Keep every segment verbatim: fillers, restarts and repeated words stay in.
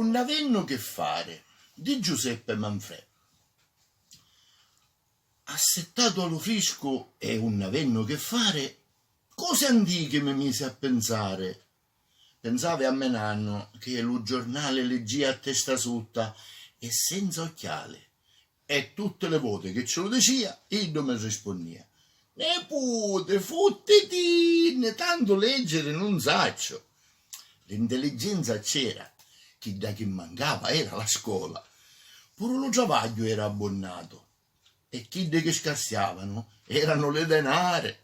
Unn'avennu che fare, di Giuseppe Manfrè. Assittatu a lu friscu e unn'avennu che fare, cosi antichi mi misi a pinsare. Pinsavi a me nannu che lu giornali liggìa a testa sutta e senza occhiali, e tutti li voti chi ci lu dicìa, iddu mi rispunnìa: "Neputi, futtitinni, tantu leggiri nun sacciu." L'intelligenza c'era, chidda chi mancava era la scola. Puru lu travagghiu era abbunnatu e chiddi chi scarsiavanu eranu li denari.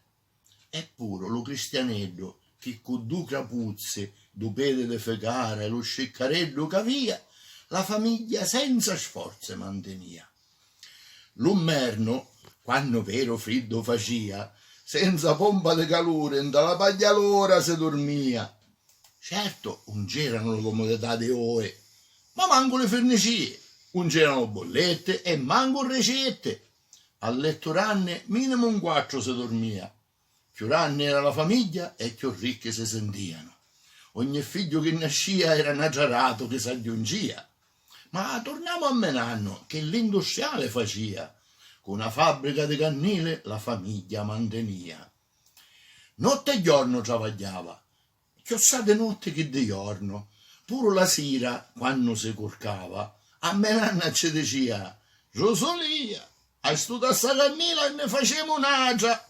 Eppuru lu cristianeddu chi cu du crapuzzi, du pedi di ficara e lu sciccareddu c'avìa, la famigghia senza sforzi mantinìa. Lu mmernu, quannu veru friddu facìa, senza pompa di caluri nta la pagghialora si durmìa. Certu, un c'eranu li comodità di oi, ma mancu li firnicìi, un c'eranu bulletti e mancu ricitti. A lettu ranni minimu in quattru si durmìa. Cchiù ranni era la famigghia e cchiù ricchi si sintìanu. Ogni figghiu chi nascìa era n'atra ratu chi s'agghiuncìa. Ma turnamu a me nannu chi l'industriali facìa, cu na fabbrica di cannili la famigghia mantinìa. Notti e jornu travagghiava, cchiossà di notti chi di jornu, puru la sira, quannu si curcava, a me nanna ci dicìa: "Rusulia, astuta sta cannila e nni facemu n'atra."